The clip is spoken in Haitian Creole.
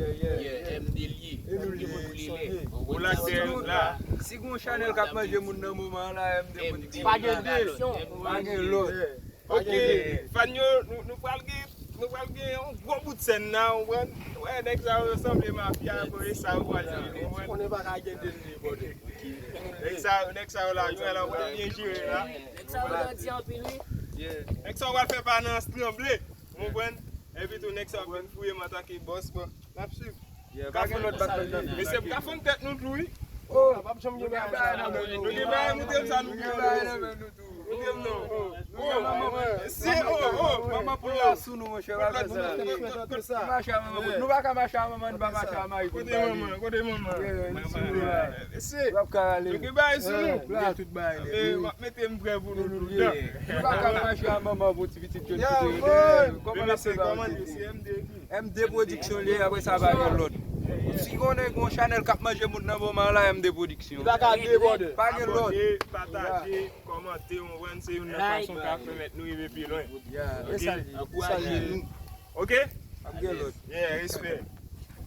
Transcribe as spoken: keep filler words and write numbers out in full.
Yeah, M D li ye. M D Pwodiksyon li ye. Ou la dèyè la. Si gon chanèl k ap manje moun nan moman an la, M D Pwodiksyon. Pa gen de. Pa gen lòt. Ok, fan yo, nou pral gen nou pral gen yon gwo bout sèn nan, ou konprann? Wè, nèg sa yo sanble mafya, bon, e sa yo pral jwe, ou konprann? Konnen pa ka gen de li, bòdè. Nèg sa yo, nèg sa yo la, yo la, pral byen jere la. Nèg sa yo grandi anpil, wi. Nèg sa yo pral fè pa nan tranble, ou konprann? Epi tou, nèg sa yo vin fouye m antanke bòs, bon. N ap swiv. Pa gen lòt bat nan. Mesye, m ka fann tèt nou tou, wi. Oh, pa janm gen bagay nan men nou. Nou gen bagay, montre m sa nou gen bagay nan men nou tou. Montre m non. Oh, mesye, oh, oh. Manman poul la sou nou, monchè, pa fè sa. Mache a manman poul. Nou pa ka mache a manman, nou pa mache a mari poul. Kote manman, kote manman? Mesye, w ap ka rale. Nou gen bagay sou nou. Nou gen tout bagay nèt. M ap mete m prè pou nou tou. Nou pa ka mache a manman pou ti pitit yo kite yo dèyè. Kòman n ap fè bagay? M D Pwodiksyon li ye, apre sa pa gen lòt. Si konnen gon chanèl k ap manje moun nan moman la, M D Pwodiksyon. Pa ka debòde. Pa gen lòt. Pataje, kòmante, ou konprann, se youn nan fason k ap pèmèt nou rive pi lwen. Yeah, e sa l ye. Ankouraje nou. Ok? Pa gen lòt. Yeah, respè.